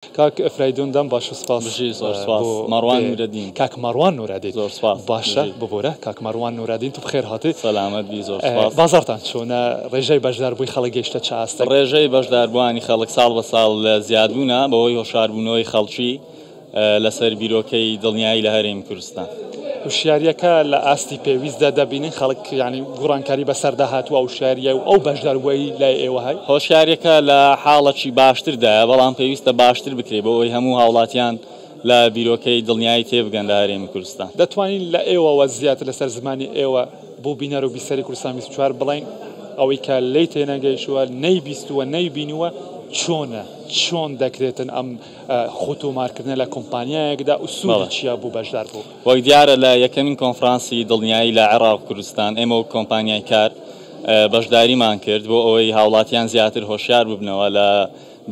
کاک فریدون دەم باش و سپاس. بژی زۆر سپاس. مەڕوان نورەدین. کاک مەڕوان نورەدین. زۆر سپاس. باشە ببورە کاک مەڕوان نورەدین تو بخێر هاتی. سەلامەت بی زۆر سپاس. بازاڕتان چۆنە؟ ڕێژەی بەشداربووی خەڵک گەیشتە چ ئاستێک؟ ڕێژەی بەشداربووانی خەڵک ساڵ بە ساڵ لە زیادبوونە بەهۆی هۆشاربوونەوەی خەڵکی لەسەر بیرۆکەی دڵنیایی لە هەرێمی کوردستان. هوشیارییەکە لە ئاستی پێویستدا دەبینن خەڵک یانی گوڕانکاری بەسەردا هاتووە ئەو هوشیارییە و ئەو بەشداربووەی لای ئێوە هەی؟ هۆشیارییەکە لە حاڵەکی باشتردایە، بەڵام پێویستە باشتر بکرێت بۆ ئەوەی هەموو هاوڵاتیان لە بیرۆکەی دڵنیایی تێبگەن لە هەرێمی کوردستان. دەتوانین لە ئێوەوە زیاتر لەسەر زمانی ئێوە بۆ بینەر و بیسەری کوردستان 24 بڵێین ئەوەی کە لێی تێنەگەیشتووە، نەیبیستووە، نەیبینیوە چۆنە، چۆن دەکرێتن ئەم خۆتۆمارکردنە لە کۆمپانیایەکدا و سوودی چییە بۆ بەشداربوو؟ وەک دیارە لە یەکەمین کۆنفرانسی دڵنیایی لە عێراق و کوردستان ئێمە وەک کۆمپانیای کار بەشداریمان کرد بۆ ئەوەی هاوڵاتیان زیاتر هۆشیار ببنەوە لە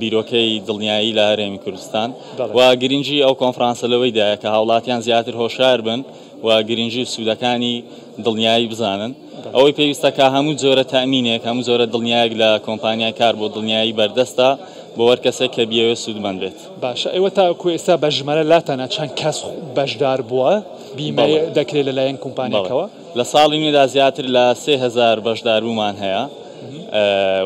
بیرۆکەی دڵنیایی لە هەرێمی کوردستان و گرنگی ئەو کۆنفرانسە لەوەیدایە کە هاوڵاتیان زیاتر هۆشیار بن و گرنگی و سوودەکانی دڵنیایی بزانن. ئەوەی پێویستە کە هەموو جۆرە تەئمینێک، هەموو جۆرە دڵنیایەک لە کۆمپانیای کار بۆ دڵنیایی بەردەستە بۆ هەر کەسێک کە بیەوێت سوودمەند بێت. باشە ئێوە تاوەکو ئێستا بە ژمارە لاتانە چەند کەس بەشدار بووە بیمە دەکرێت لەلایەن کۆمپانیاکەوە؟ لە ساڵی نوێدا زیاتر لە 3000 بەشداربوومان هەیە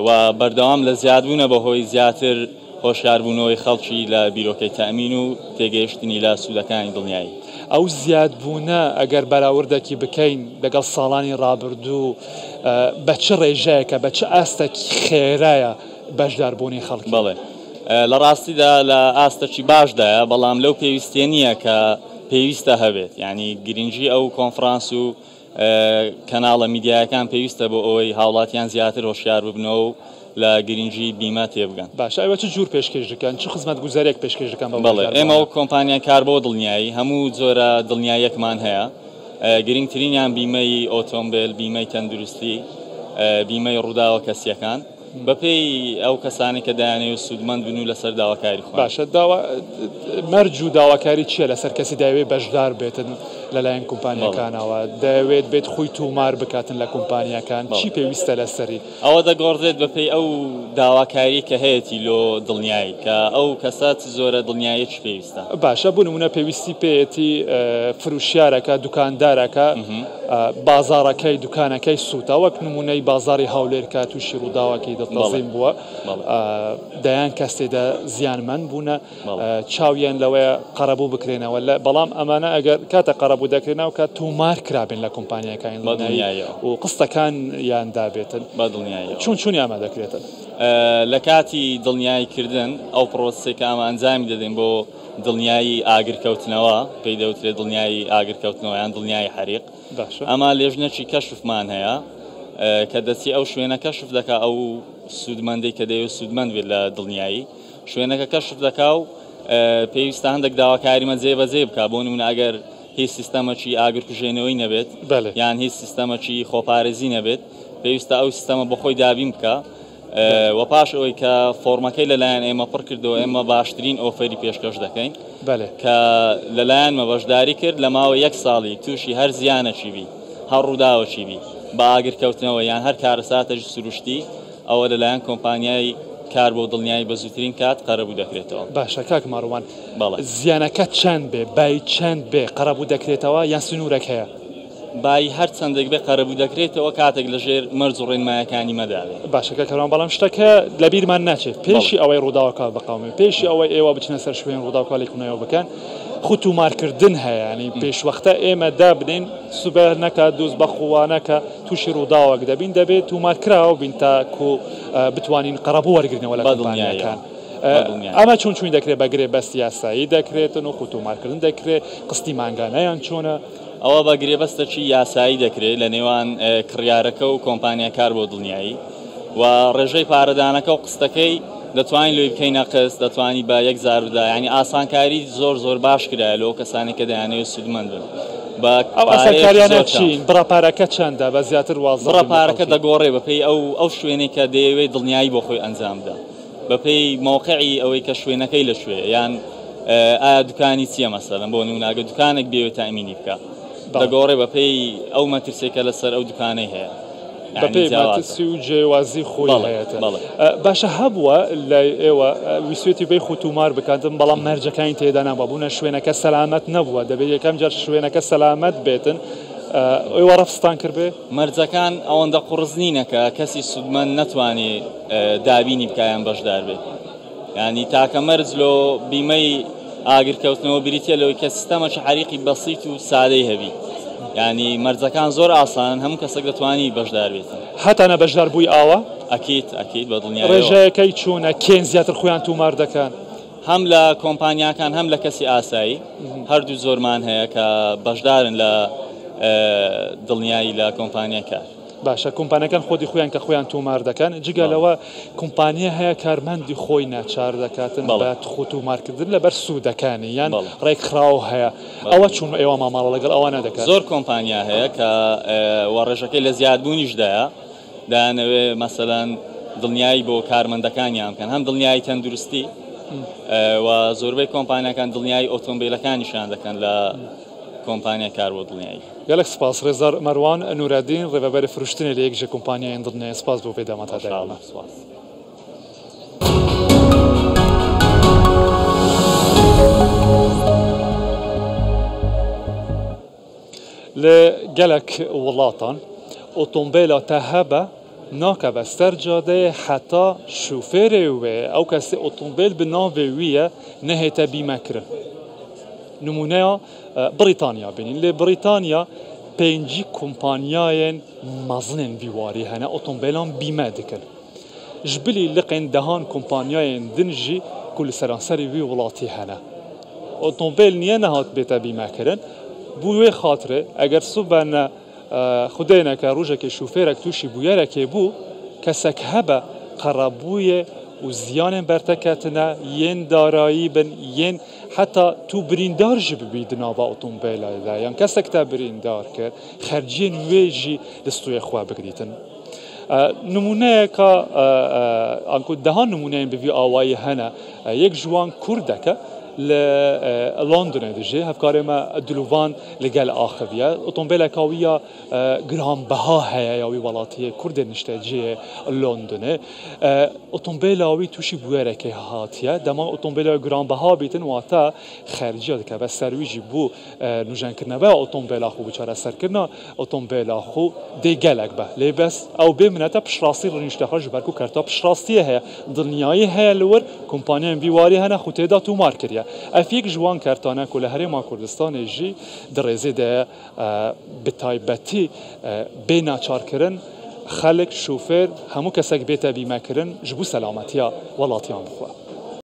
و بەردەوام لە زیادبوونە بەهۆی زیاتر هۆشیاربوونەوەی خەڵکی لە بیرۆکەی تەئمین و تێگەیشتنی لە سوودەکانی دڵنیایی. ئەو زیادبوونە ئەگەر بەراوردەکی بکەین لەگەڵ ساڵانی ڕابردوو بە چ ڕێژەیەکە، بە چ ئاستێکی خێرایە بەشداربوونی خەڵکی؟ بەڵێ لە ڕاستیدا لە ئاستەکی باشدایە، بەڵام لەو پێویستیە نییە کە پێویستە هەبێت، یانی گرنگی ئەو کۆنفرانس و کەناڵە میدیایەکان پێویستە بۆ ئەوەی هاوڵاتیان زیاتر هۆشیار ببنەوە و لە گرنگی بیمە تێبگەن. باشە ئێوە چ جور پێشکێش دەکەن؟ چ خزمەتگوزاریەک پێشکێش دەکەن بە بەڵێ ئێمە وەک کۆمپانیای کار بۆ دڵنیایی هەموو جۆرە دڵنیاییەکمان هەیە، گرنگترینیان بیمەی ئۆتۆمبێل، بیمەی تەندروستی، بیمەی ڕووداوە کەسییەکان. بەپێی ئەو کەسانەی کە دەیانەوێت سوودمەند بن و لەسەر داواکاری خۆیان. باشە داوا مەرج و داواکاری چییە لەسەر کەسی دەیەوێت بەشدار بێتن لەلایەن کۆمپانیاکانەوە دەیەوێت بێت خۆی تۆمار بکاتن لە کۆمپانیاکان چی پێویستە لەسەری؟ ئەوە دەگۆڕدرێت بەپێی ئەو داواکاری کە هەیەتی لۆ دڵنیایی کە ئەو کەسە چ جۆرە دڵنیاییەکی پێویستە. باشە بۆ نموونە پێویستی پێیەتی فروشیارەکە دوکاندارەکە بازاڕەکەی دوکانەکەی سووتا وەک نموونەی بازاڕی هەولێر کە تووشی ڕووداوەکی دڵتەزین بووە دەیان کەس تێدا زیانمەند بوونە چاویان لەوەیە قەرەبوو بکرێنەوە لە بەڵام ئەمانە ئەگەر کاتە قەرەبوو دەکرێنەوە کە تۆمار کرابن لە کۆمپانیاکانی و قستەکان یان دابێتن چون چونی ئەمە دەکرێتن؟ لە کاتی دڵنیایی کردن ئەو پرۆسەی کە ئەمە ئەنجامی دەدەین بۆ دڵنیایی ئاگرکەوتنەوە پێی دەوترێت دڵنیایی ئاگرکەوتنەوە یان دڵنیایی حەریق ئەمە لێژنەکی کەشفمان هەیە کە دەچی ئەو شوێنە کەشف دەکا ئەو سوودمەندەی کە دەیەوێت سوودمەند بێت لە دڵنیایی شوێنەکە کەشف دەکا و پێویستە هەندێک داواکاریمە جێبەجێ بکا بۆ نمونە ئەگەر هیچ سیستەمەکی ئاگرکوژێنەوەی نەبێت یان هیچ سیستەمەکی خۆپارێزی نەبێت پێویستە ئەو سیستەمە بۆخۆی دابین بکا و پاش ئەوەی کە فۆرمەکەی لەلایەن ئێمە پڕ کردەوە ئێمە باشترین ئۆفەری پێشکەش دەکەین کە لەلایەنمە بەشداری کرد لە ماوە یەک ساڵی تووشی هەر زیانەکی بی هەر ڕووداوەکی بی بە ئاگرکەوتنەوە یان هەر کارەساتێکی سروشتی ئەوە لەلایەن کۆمپانیای کار بۆ دڵنیایی بە زووترین کات قەرەبوو دەکرێتەوە. باشە کاک مەڕوان زیانەکە چەند بێ بای چەند بێ قەرەبوو دەکرێتەوە یان سنوورەک هەیە؟ بایی هەر چەندێک بێ قەرەبوو دەکرێتەوە کاتێک لە ژێر مەرج و ڕێنمایەکانی مەدا بێ. باشە کاک هەروان بەڵام شتەکە لە بیرمان ناچێت پێشی ئەوەی ڕووداوەکە بقەومێ پێشی ئەوەی ئێوە بچنە سەر شوێن ڕووداوکە لێکۆڵینەوە بکەن خو تومارکردن هەیە ینی پێشوەختە ئێمە دابنێن سوبە نەکا دوست بەخوا نەکا تووشی ڕووداوەک دەبین دەبێت تومارکراوە بین تا کو بتوانین قەرەبوو وەرگرینەوە لە کۆمپانیاکان. ئەمە چۆن چوین دەکرێت بە گرێبەست یاسایی دەکرێتن و خو تۆمارکردن دەکرێت قستی مانگانەیان چۆنە؟ ئەوە بە گرێبەستەکی یاسایی دەکرێت لە نێوان کڕیارەکە و کۆمپانیای کار بۆ دڵنیایی و ڕێژەی پارەدانەکە و قستەکەی دەتوانین لۆی بکەینە قست دەتوانی بە یەک جار بدا یعنی ئاسانکاری زۆر زۆر باش کرایە لۆ کەسانی کە دەیانەوێت سوودمەند بن بە ئەو ئاسانکاریانە چین؟ بڕە پارەکە چەندە؟ بە زیاتر وازح بڕە پارەکە دەگۆڕێ بەپێی ئەو ئەو شوێنەی کە دەیەوێت دڵنیایی بۆ خۆی ئەنجام بدا بەپێی مەوقعی ئەوەی کە شوێنەکەی لە کوێیە یان ئایا دوکانی چییە مەسەلەن بۆ نمونە ئەگەر دوکانێک بێوێت تەئمینی بکە دەگۆڕێ بەپێی ئەو مەترسیەی کە لەسەر ئەو دوکانەی هەیە. بەپێی مەترسی و جیاوازی خۆی هەیە. باشە هەبووە لای ئێوە ویستوێتی بێی خۆ تومار بکاتن بەڵام مەرجەکانی تێدا نەبووە بوونە شوێنەکە سەلامەت نەبووە دەبێت یەکەم جار شوێنەکە سەلامەت بێتن ئێوە ڕەفزتان کردبێ؟ مەرجەکان ئەوەندە قوڕس نینە کە کەسی سوودمەند نەتوانێ دابینی بکا یان بەشدار بێت. یانی تاکە مەرج لۆ بیمەی ئاگرکەوتنەوە بریتیە لەوەی کە سیستەمەکی حەریقی بەسیت و سادەی هەبی. یانی مەرجەکان زۆر ئاسانن هەموو کەسێک دەتوانی بەشدار بێت. هەتانە بەشدار بووی ئاوا؟ ئەکید ئەکید بە دڵنیایەوە. ڕێژەیەکەی چۆنە؟ کێن زیاتر خۆیان تومار دەکەن؟ هەم لە کۆمپانیاکان هەم لە کەسی ئاسایی هەردوو زۆرمان هەیە کە بەشدارن لە دڵنیایی لە کۆمپانیای کار. باشە کۆمپانیاکان خۆدی خۆیان کە خۆیان تۆمار دەکەن جگە لەوە کۆمپانیا هەیە کارمەندی خۆی ناچار دەکاتن بە خۆ تۆمارکردن لەبەر سوودەکانی یان ڕێکخراو هەیە ئەوە چون ئێوە مامەڵە لەگەڵ ئەوانە دەکەن؟ زۆر کۆمپانیا هەیە کە وە ڕێژەکەی لە زیادبوونیشدایە دەیانەوێ مەسەلەن دڵنیایی بۆ کارمەندەکانیان بکەن هەم دڵنیایی تەندروستی و زۆربەی کۆمپانیاکان دڵنیایی ئۆتۆمبیلەکانیشیان دەکەن لە کۆمپانیای کار بۆ دڵنیایی. گەلەک سپاس ڕێزدار مەروان نورەدین ڕێڤەبەری فروشتنێ لە یەک ژە کۆمپانیایên دڵنیایی سپاس بۆ ڤێ دەما تا دایمە. سپاس. Li gelek welatan otombêla te hebe nakeve ser cadeyê heta şofêrê wê ew kesê otombêl bi navê wî ye nehête bîmekirin. Nimûneya Brîtanya bînîn. Lê Brîtanya 50 kompanyayên mezinên vî warî hene otombêlan bîme dikin. Ji bilî liqên dehan kompanyayên din jî ku li seranserî wî welatî hene. Otombêl niye nehat bête bîmekirin. Bû wê xatirê eger sibe ne Xwedê neke rojekê şofêrek tûşî bûyerekê bû kesek hebe qerebûyê û ziyanên berteketine yên darayî bin yên heta tu birîndar jî bibî di nava otombêlayê de yan kesek te birîndar kir xerciyên wê jî li stûyê xwe bigirîtin. Nimûneyeka anku dehan nimûneyên bi vî awayî hene yek ji wan Kurdek e li Londonê dijî hevkarê me Dilovan li gel axiviye. Otombêleka wî ya giranbiha heye ya wî welatiyê Kurdê nişteciyê Londonê. Otombêla wî tûşî bûyerekê hatiye. Dema otombêla wî giranbiha bîtin wate xerciya dikeve ser wî jî bû nûjenkirina otombêla xwe bû çareserkirina otombêla xwe dê gelek be. Lê bes ew bê minete piştrastî rûnişte xwe ji ber ku kerta piştrastiyê heye. Dilniyayî heye li wir kompanyayên vî warî hene xwe tê de tomar kiriye. Ev yek ji wan kertane ku li Herêma Kurdistanê jî di rêzê de ye bi taybetî bê naçarkirin xelk, şofêr hemû kesek bête bîmekirin ji bo selametiya welatiyan bixwe.